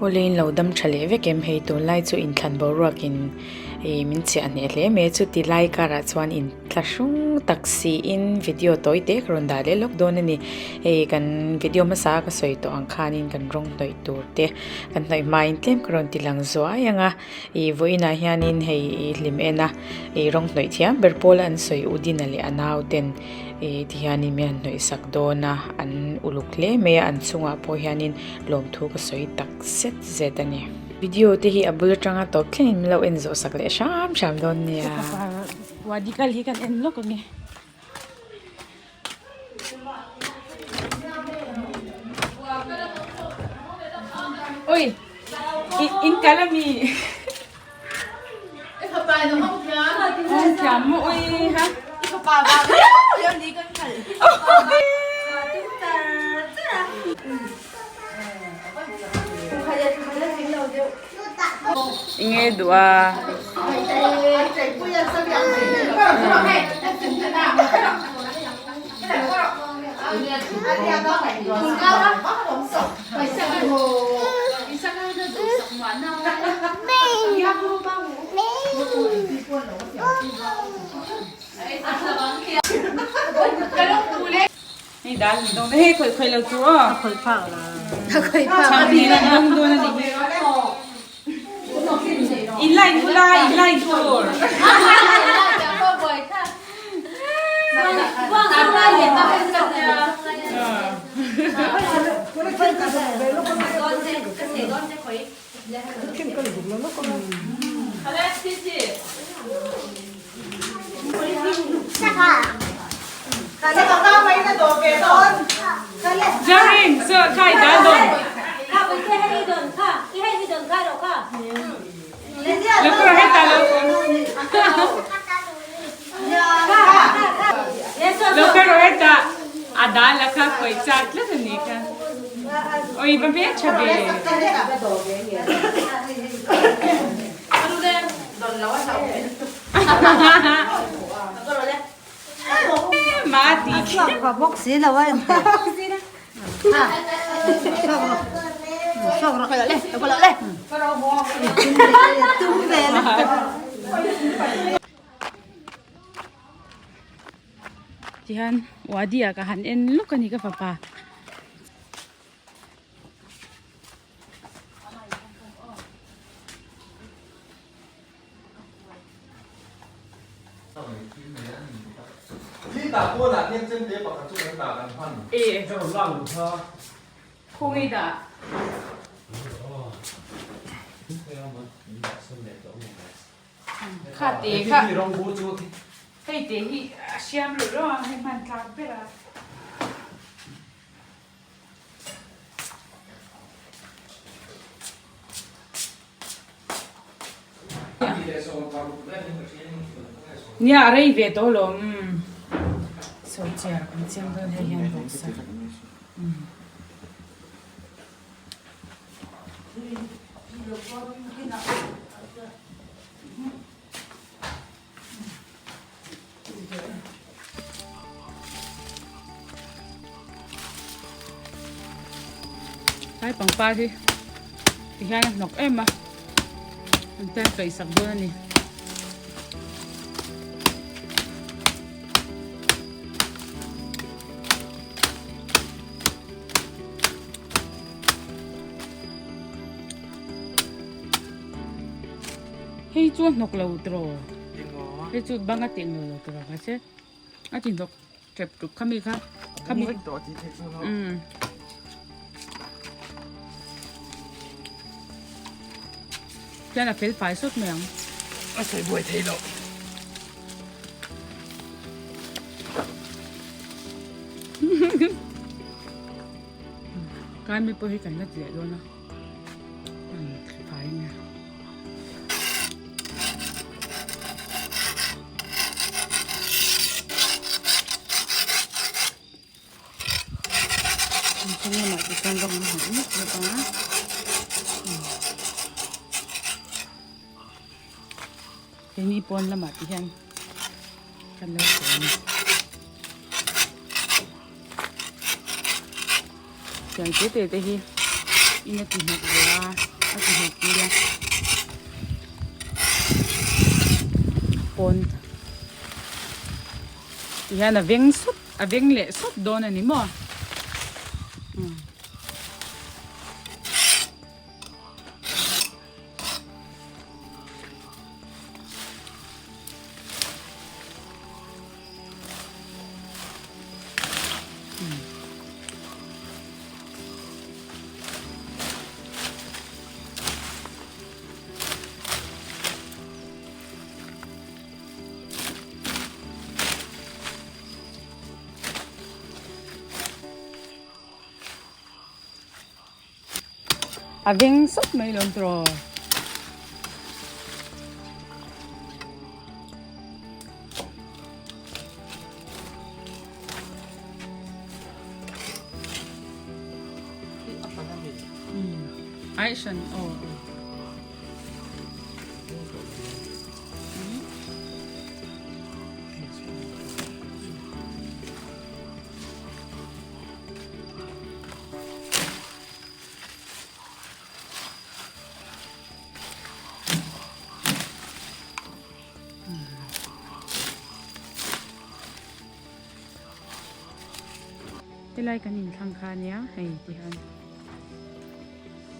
Awle in lo dam tha leh vek em hei tunlai chu inthlan boruak in ih min chiah hneh hle mai a chuti lai karah chuan in thlahrung tak siin video tawi te ka rawn dah leh lawk dawn a ni hei kan video hmasa a ka sawi tawh ang khanin kan rawng hnawih tur te kan hnawih hmain tlem ka rawn ti lang zuai ang a ih vawiinah hianin hei ih hlim en a ih rawng hnawih thiam ber pawla an sawi u Dina leh a nau ten ih ti hianin min han hnawih sak dawn a an uluk hle mai a an chungah pawh hianin lawmthu ka sawi tak zet zet a ni. Video te hi a bul atanga tawp thlengin min lo en zawh sak leh hram hram dawn nia. Wadi kal hi kan en lawk ang e. Oi in kal ami. Hong thiam maw oi ha. Enge duh a. Hei dal ni dawn hei khawih khawih lo tur aw. Khawih phak la. Khawih phak. Chhang nen an dawng dawn a ni hi. In line ula in line tur. Jarin so khai da don. Lo heta lo. Lo kar heta a dal a kha khawih chak tlat a ni kha. Oi va hmel tha ve. Tihian wadi ah ka han en lawk a ni ka fapa. Khawngaih dah. Kha te kha. Hei te hi a siam reuh reuh a hei hman tlak ber a. Nia a rei ve tawh alawm sawi chiar kan chiang dawn hei hian bawksa Lai pangpar hi ti hian a hnawk em a an tan paih sak dawn a ni. Hei chu a hnawk lo tiraw hei chu bang a tih ngawh lo tiraw kha che a ti hnawk tep tuk khami kha khami umm khian a fel fai sawt mai ang a sawi buai thei lo kai mi pawh hi kan la ti leh dawn a. Fai nia. Chung lamah te chuan rawng an hnawih mup mup a. Keini pawn lamah te hian kan lo sawi a ni. Tiang te te te hi. In a ti hnawk ve a a ti hnawk tir a pawn ti hian a veng sawp a veng leh sawp dawn a ni maw. A veng sawp mai lawm tawh. Ai hran aw. Helai kan inthlang kha ania hei ti hian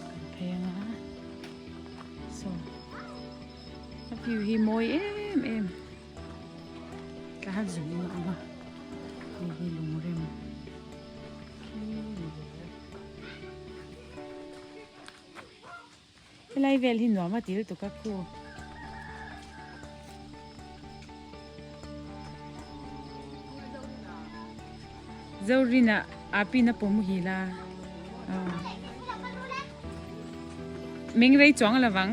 kan phei anga saw a view hi mawi em em. Tla zung a awm a hei hi lungrem khi a ni ve a helai vel hi nuam a ti lutuk a khu Zorina api na pawh muhil a Meng rei chuang lovang.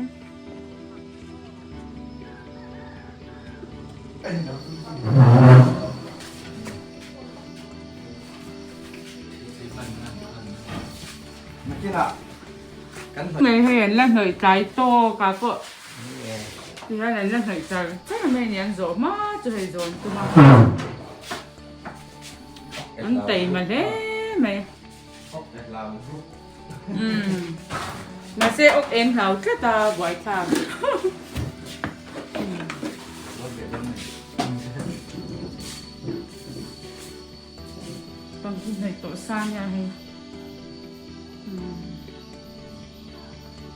Nei hei an la hnawih tlai tawk a pawh tihian an la hnawih char char mai a ni an zawh hma chu hei zawn tum a an taima hle mai. Mahse awk eng hlau tlat a buaithlak. Bang hi hnaih tawh sa nia hei.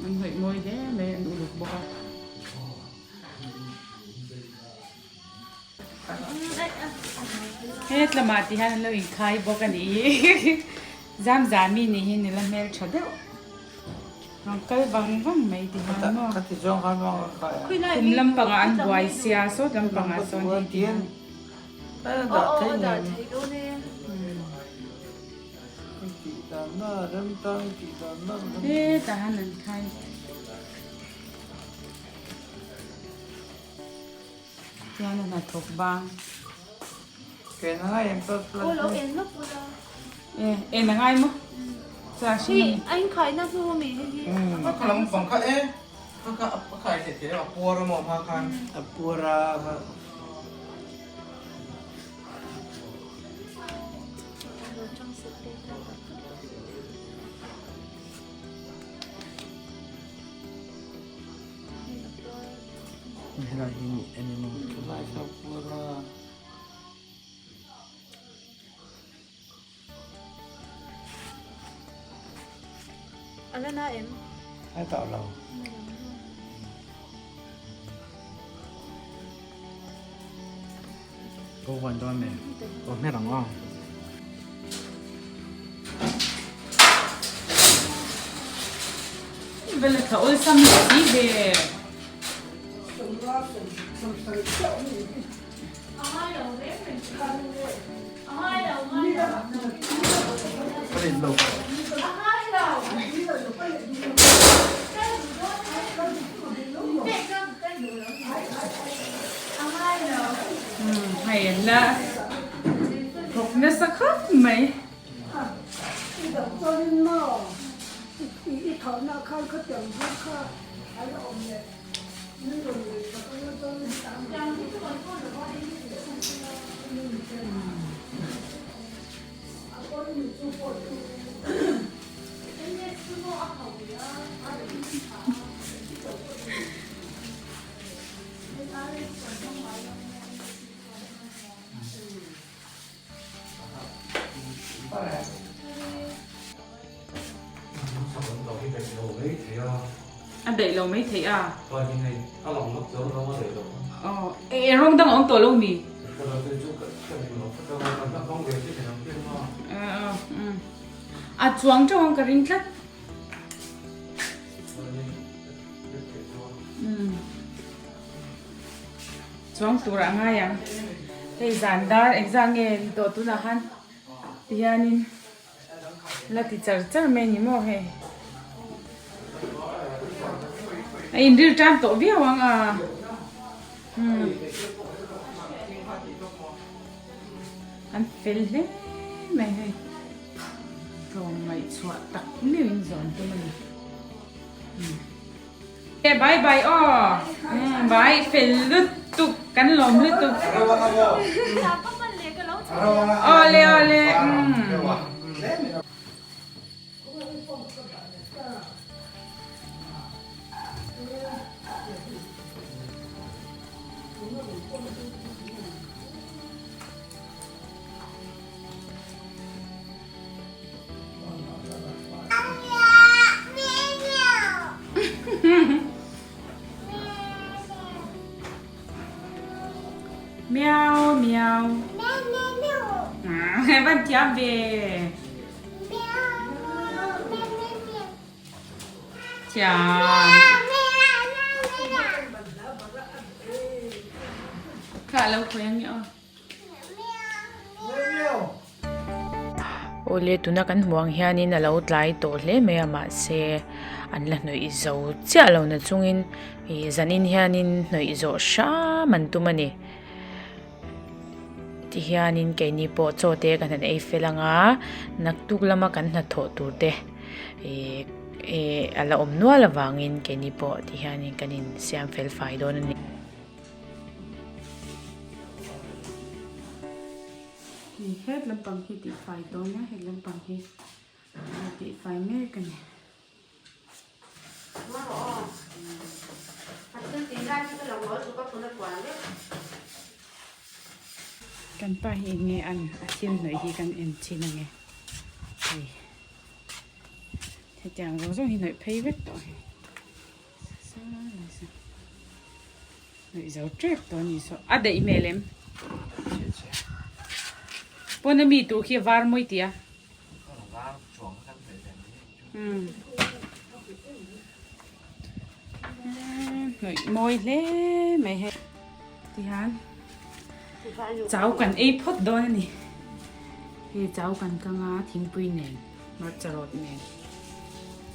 An hnawih mawi hle mai an uluk bawk a. He tlamah ti hian an lo inkhai bawk a nih hi Zamzami nih hi nula hmel tha deuh rawn kal vang vang mai ti hian maw khum lampangah an buai sia sawt lampangah sawn hei ti hian hetah hian an khai. Chuan a hnathawk bang. E en a ngai maw? Chuan hring a ni. Helai hi eng emaw helai kha pura A la na em? A tawh lo. Ko van dawn me. Ko hmer ang aw. Vela tha awlsam leh si ve. Hei an la thawk nasa khawp mai. A daih lo mai theih a. Aw rawng dang a awm tawh lo mi? A chuang teuh ang ka ring tlat. Chuang tur a ngai ang. Hei zan dar engzah nge ni tawh tunah khan tihianin la ti char char mai a ni maw hei. A inril tan tawh viau ang a. An fel hle mai hei. Tlawm ngaihchhuah tak meuhin zawn tum a ni. E bye bye aw bye fel lutuk kan lawm lutuk awle awle Miau miau. Van thiam ve. Thiam. Kha lo khawi ang nge aw. Awle tuna kan hmuh ang hianin a lo tlai tawh hle mai a mahse an la hnawih zo chiah lo na chungin ih zanin hianin hnawih zawh hram an tum a ni tihianin keini pawh chaw te kan han ei fel ang a naktuk lama kan hnathawh tur te ih ih a la awm nual avangin keini pawh tihianin kan insiam fel fai dawn a ni. Hei het lampang hi tih fai dawn a het lampang hi a tih fai mek a ni. Kan pa hi eng nge an a thil hnawih hi kan en thin ang e hei hetiang zawng zawng hi hnawih phei vek tawh a ni. Nuih zo tep tawh a ni saw. A daih hmel em? Pawn a mi tur khi a var mawi tih a. Nuih mawi hle mai hei. Tihian chau kan ei phawt dawn a ni. Hei chau kan kang a thingpui nen. Hmarcha rawt nen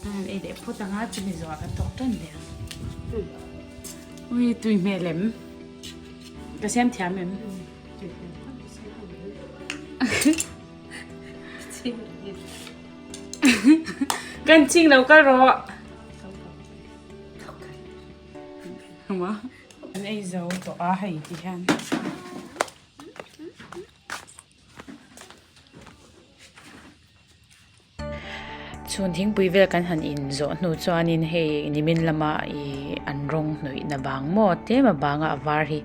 a han ei leh phawt ang a chumi zawhah kan thawk tan leh ang. Ui tui hmel em? Ka siam thiam em? Kan ching lo kal rawh. An ei zo tawh a hei ti hian. Chhun thingpui vel kan han in zawh hnu chuanin hei nimin lama ih an rawng hnawihna bang maw tlem a banga a var hi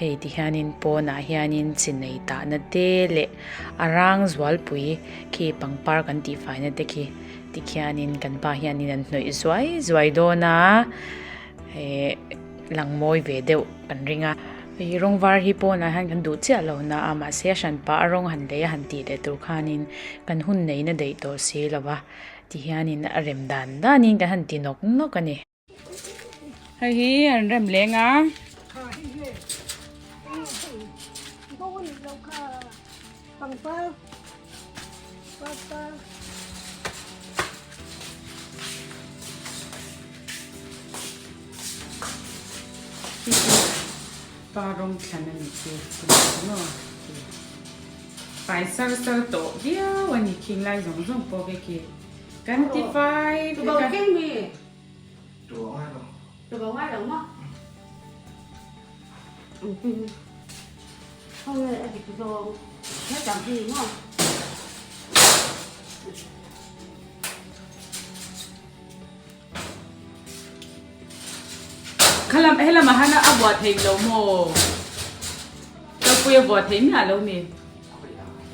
hei ti hianin pawnah hianin chi nei tahna te leh a rang zualpui khi pangpar kan tih faina te khi tikhianin kan pa hianin an hnawih zuai zuai dawn a eh lang mawi ve deuh kan ring a. Ih rawng var hi pawnah hian kan duh chiah lo na a mahse a hran pah a rawng han lei a han tih leh tur khanin kan hun neihna daih tawh si lo va tihianin a rem dan danin kan han ti nawk nawk a ni. Hei hi an rem leng a. Pa rawng thlan a ni chu maw fai sar sar tawh viau a ni khing lai zawng zawng pawh khi khi kan ti fai vek a. Khalam helamah han a buah theih lo maw? Topui a buah theih miah lo mi?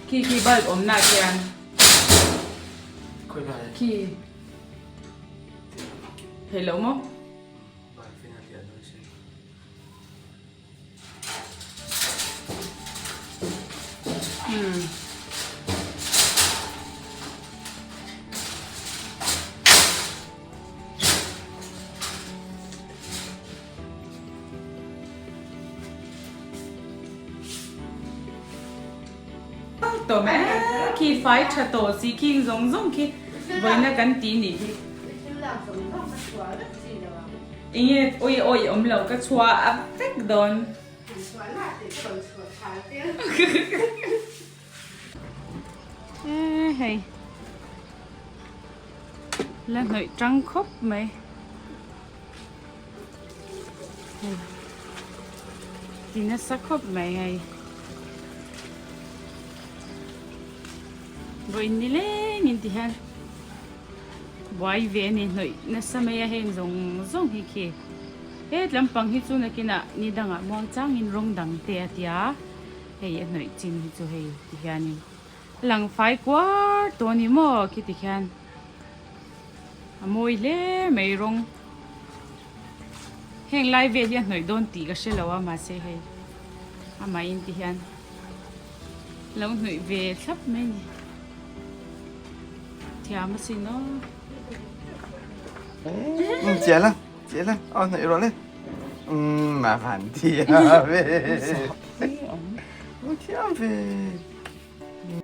Khi khi bulb awmna ah khian. Khi. Theih lo maw? Hmm. Tawh mai khi fai tha tawh si khing zawng zawng khi vawiina kan tih nih hi. Enge awi awi awm lo ka chhuah a vek dawn. E hei la hnawih tang khawp mai hei ti nasa khawp mai hei vawiin nileng in ti hian. Buai ve a ni hnawih nasa mai a heng zawng zawng hi khi het lampang hi chu nakinah ni dangah muang changin rawng dang te a tia hei a hnawih chin hi chu hei ti hianin a lang fai kuar tawh a ni maw khi ti khian a mawi hle mai rawng heng lai vel hi a hnawih dawn tih ka hre lo a mahse hei amahin ti hian lo hnawih ve thlap mai a ni. Thiam asin aw. Chia la, chia la, aw hnaih rawh le. Umm, a van thiam ve. Thiam ve.